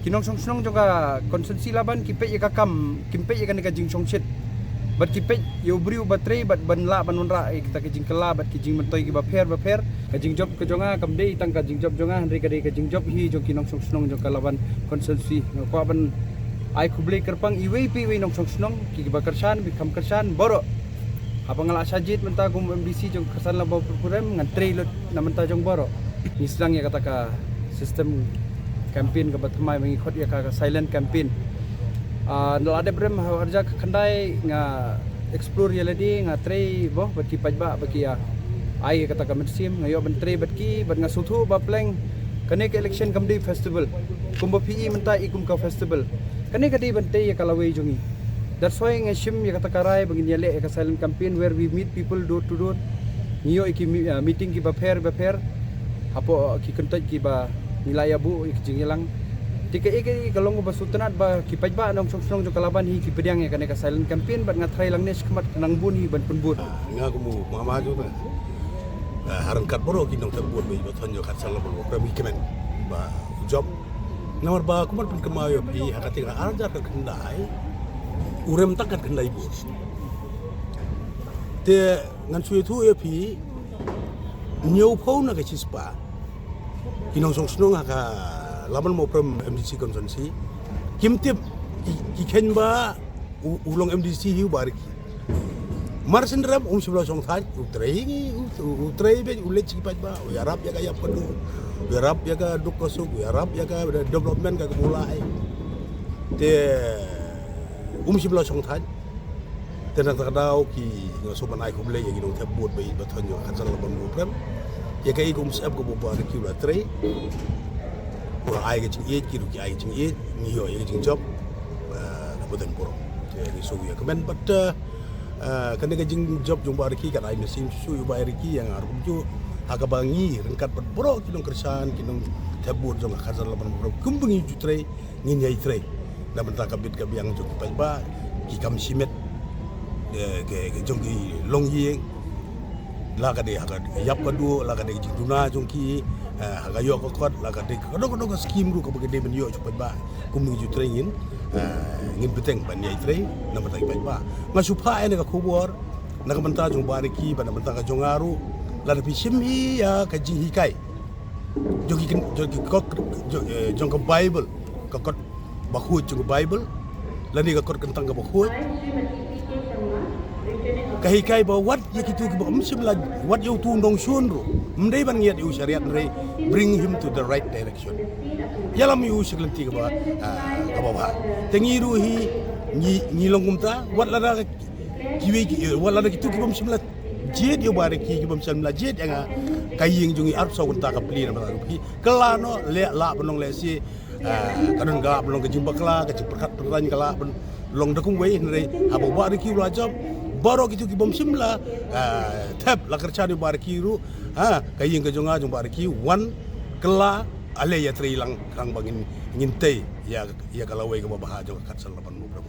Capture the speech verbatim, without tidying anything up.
Ki nongshong shnong jong ka constituency Laban ki peit ïa ka kam, ki peit ïa kane ka jingshongshit. Bad ki peit ïa u briew ba trei bad ban lah ban wanrah ïa kita ki jingkylla bad ki jingmyntoi kiba pher ba pher. Ka jingjop ka jong nga kam dei tang ka jingjop jong nga, hynrei ka dei ka jingjop hi jong ki nongshong shnong jong ka Laban constituency. Nga kwah ban ai khublei kyrpang iwei pa iwei nongshong shnong, kiba kyrshan, kiba kham kyrshan, baroh. Haba nga la shah jied mynta kum MDC jong ka Kyrsan Laban Mawprem, ngan trei lut na bynta jong baroh. Ngi sdang ïa kata ka system campaign kaba thymmai ba ngi khot ïa ka, ka silent campaign. Ah, na la dep rem ha arja ka khyndai nga explore ïa lade, nga trei bha bad ki paidbah ba ki ïa ai ïa kata ka mynsiem, nga ïoh ban trei bad ki, bad nga sngewthuh ba pleng kane ka election kam dei festival. Kumba phi i mynta i kum ka festival. Kane ka dei ban tei ïa ka lawei jong ngi. That's why nga shim ïa kata ka rai ba ngin ïaleh ïa ka silent campaign where we meet people door to door. Ngi ïoh ïa ki mi-, ah, meeting kiba pher ba pher. Hapoh ki kyntoit kiba ngi la ïa buh ïa ki jingïalang. Te kaei kaei ka long kaba sngewtynnat ba ki paidbah nongshong shnong jong ka Laban hi ki pdiang ïa kane ka silent campaign bad nga tharai lang ne shakhmat ka nang bun hi ban pynbud. Nga kum u mama jong nga. Ah, ha ryngkat baroh ki nongthep vote ba i Bathon jong ka Kyrsan Laban Mawprem ngi kmen ba u jop. Namar ba kumba pynkynmaw ïa phi ha ka tieng ar hajar khatkhyndai u rem tang khatkhyndai vote. Te ngan shu ïathuh ïa phi, hynñiewphew na ka shispah ki nongshong shnong ha ka Laban Mawprem MDC constituency kim tip ki, ki kheiñ ba u, u long MDC hi u Bah Ricky. Mar shen rem um shym la shong thait, u trei, u, u, u trei beit, u leit sha ki paidbah, u ïarap ïa ka ïap ka duh, u ïarap ïa ka duk ka suk, u ïarap ïa ka development ka kaba u la ai. Te um shym la shong thait. Te na kata ka daw ki, nga sngewbha ban ai khublei ïa ki nongthep vote ba i Bathon jong ka Kyrsan Laban Mawprem. Ïa kaei ka umsyep kaba u Bah Ricky u la trei. U la ai ka jingïeit, ki ruh ki ai ka jingïeit, ngi ïoh ïa ka jingjop. Eh, kaba don burom. Te ngi shu ïa kmen bad, eh, eh, kane ka jingjop jong u Bah Ricky kan ai mynsiem shuh shuh ïa u Bah Ricky ïa nga ruh kumjuh. Ha kaba ngi ryngkat bad baroh ki nongkyrshan, ki nongthep vote jong ka Kyrsan Laban Mawprem kumba ngi ju trei, ngin ïai trei na bynta ka bit ka biang jong ki paidbah, ki kam shimet, eh, ki, ki jong ki longïing, la ka dei ha ka ïap ka duh, la ka dei ka jingduna jong ki, eh, ha ka ïoh ka kot, la ka dei ka dong ka dong ka skim ruh kaba ki dei ban ïoh jong ki paidbah. Kum ngi ju trei ngin, eh, ngin bteng ban ïai trei na bynta ki paidbah. Nga shu phah ïa kane ka khubor na ka bynta jong u Bah Ricky bad na bynta ka jong nga ruh, lada phi shim hi ïa ka jinghikai jong ki kyn-, jong ki kot, jong, eh, jong ka Baibl, ka kot bakhuid jong ka Baibl, lane ka kot kyntang ka bakhuid. Ka hikai ba wat ïa kito kiba ym shym la, wat ïa uto u nongshun ruh, ym dei ban ngiat ïa u sha riat, hynrei bring him to the right direction. Ïalam ïa u sha ka lynti kaba, ah, kaba bha. Te ngi ruh hi, ngi, ngi long kumta, wat lada kiwei ki, wat lada kito kiba ym shym la jied ïa u Bah Ricky, kiba ym shym la jied ïa nga, ka ïing jong ngi arphew saw kynta ka plie na bynta ruh phi. Kylla noh, leh lah ban long lehse, ah, ka don ka lah ban long ka jingbakla, ka jingpyrkhat pyrthan ka lah ban long da kumwei, hynrei haba u Bah Ricky u la jop, baroh kito kiba ym shym la, ah, thep la kyrshan ïa u Bah Ricky ruh, ha ka ïing ka jong nga jong u Bah Ricky, wan kylla, ale ïatrei lang, khnang ba ngin, ngin tei ïa, ïa ka lawei kaba bha jong ka Kyrsan Laban Mawprem.